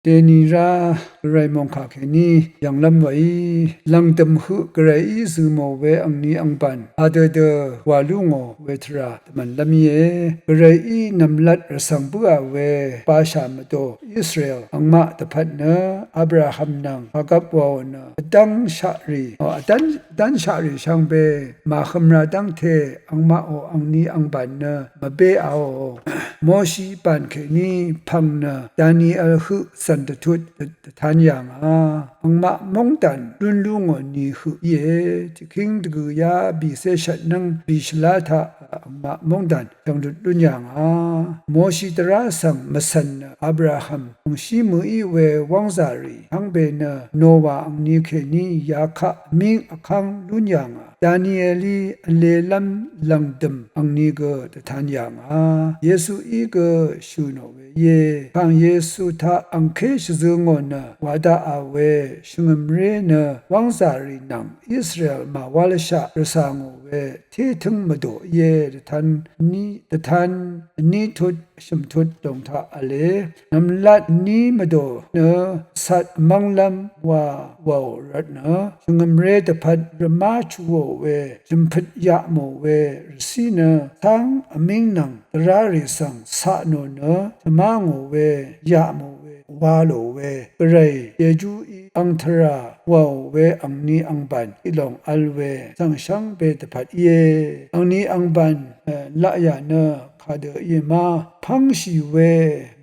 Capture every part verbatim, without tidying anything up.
Dèní rá Gvray mòngkà kèní yv̀nglv́m wèí, lv̀ngdø̀m høq Gvrayí zø̀ mò we angni angbàn, adø dø wà lú ngò we tvrà dvmv̀nlv́m íe. Gvrayí nv̀mlat rvcv̀ng bǿà we bashà mvdò Israel angmaq dvpvt nø Abraham nvng kàgvp wàò nø vdv́ng shaqrì, o, vdv́n, vdv́n shaqrì shvngbe màhømra dv́ngte angmaqò angni angbàn nø mvbéaò. Moshi bàn kèní pv̀ng nø Daniel høq zv̀n dvtut dvtan yà ngà. Angmaq móngdàn lún lú ngò ni høq íe. Tiqkíng dvgø̀ yá bìcé shvtnǿng bì shvlá taq angmaq móngdàn shvnglut lún yà ngà. Moshi dvrá svng mvcv̀n nø Abraham angshí mø̀í we wv́ngzà rì, shvngbe nø Nowa angni kèní yakaq vmíng vkv́ng lún yà ngà. Danielí vlelv́m lv̀ngdø̀m angni gø dvtan yà ngà. Yesuí gø shø̀ nò we íe. Kàng Yesu taq angké shvzø̄ ngò nø wa daqà we shvngø̀mré nø wv́ngzà rì nvng Israel màwálshaq rvcà ngò we tétǿng mvdò íe. Dvtan ní, dvtan ní tut shø̀mtut dòng taq v̄le. Nv̀mlat ní mvdò nø sat mv́nglv́m wa wàò rvtnø shvngø̀mré dvpvt rvmá chuò we, jø̀mpøt yaq mò we rvcí nø cáng vmíng nvng dvrá rì svng caq nò nø dvmá ngò we, yaq mò we, wa lò we, Gvray Yejuí ang tvrà wàò we angni angbàn í lòng vl we svng shvngbe dvpvt íe. Angni angbàn, e, laq yà nø kadø íe ma, pv́ngshì we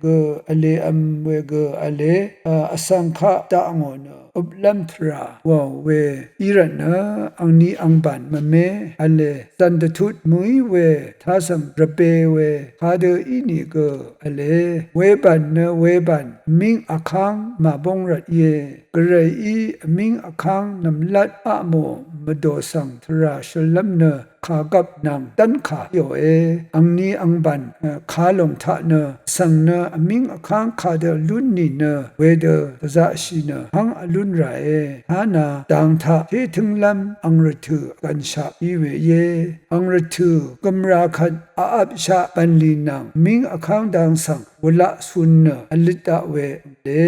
gø v̄le, v̄m we gø v̄le, e, vsvng kaq daq ngò nø øplv́m tvrà wàò we í rvtnø angni angbàn mvme v̄le, zv̀n dvtut mø̀í we tasv̀ng rvbe we kadø ínìgø v̄le, webàn nø webàn vmíng vkáng màbóng rvt íe. Gvrayí vmíng vkáng nv̀mlat aqmò mvdò svng tvrà shøllv́m nø kàgvp nvng dv́nkà íòe. Angni angbàn, e, kalòng taq nø vsvng nø vmíng vkáng kadø lún nìnø wedø dvzaqshì nø hv́ng vlún ràe. Hana dang taq tétǿnglv́m ang rvtø̀ gv̀nshaq í we íe. Ang rvtø̀ gø̀mrà kvt aqvpshaq bv̀nlì nvng vmíng vkáng dang svng wulaq cun nø vløt daq we vle.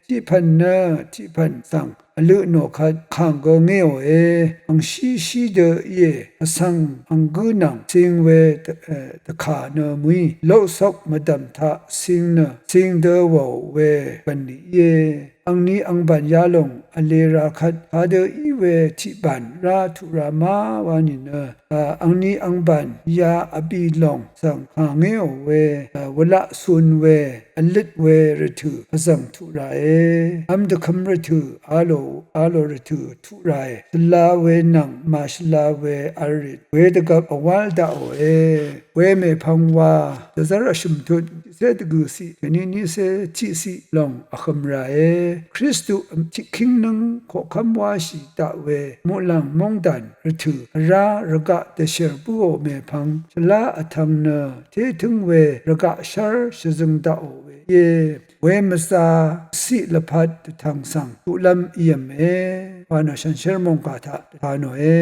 Tiqpv̀n nø tiqpv̀n svng vlø nò kvt kàng gø ngéòe. Angshí shí dø íe. Vsvng ang gǿ nvng cing we dv-, e, dvkà nø mø̀í loqsok mvdv̀m taq cing nø cing dø wàò we bv̀nlì íe. Angni angbàn yalòng vlē ra kvt kadø í we tiqbàn rá tuq ra ma wa nìnø, a, angni angbàn ya vbì lòng svng kà ngéò we, a, wulaq cun we, vløt we rvtø̀ vzv̀ng tuq ràe. Vm dvkøm rvtø̀ a lò, a lò rvtø̀ tuq ràe. Shvla we nvng màshvla we v̄l rvt wedvgvp vwál daqòe. We mèpvng wa dvzv́r vshø̀m tut tiqcé dvgø̀ciq kèní niqcé tiqciq lòng vhø̀m ràe. Kristu tiqkíng nǿng koqkv́m wáshì daq we muqlàng móngdàn rvtø̀ vrá rvgaq dvshèr bǿò mèpvng shvlá vtvng nø tétǿng we rvgaq shv́r shvzøng daqò we íe. We mvzā ciq lvpat dvtv̀ng svng tuqlv́m ív̄me wa nø shànshér mòngkà taq dvta nòe.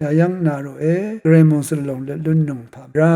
Yayv́ng na ròe. Gvray mòngzø̀l lòng lvt lún nøng pà mvrá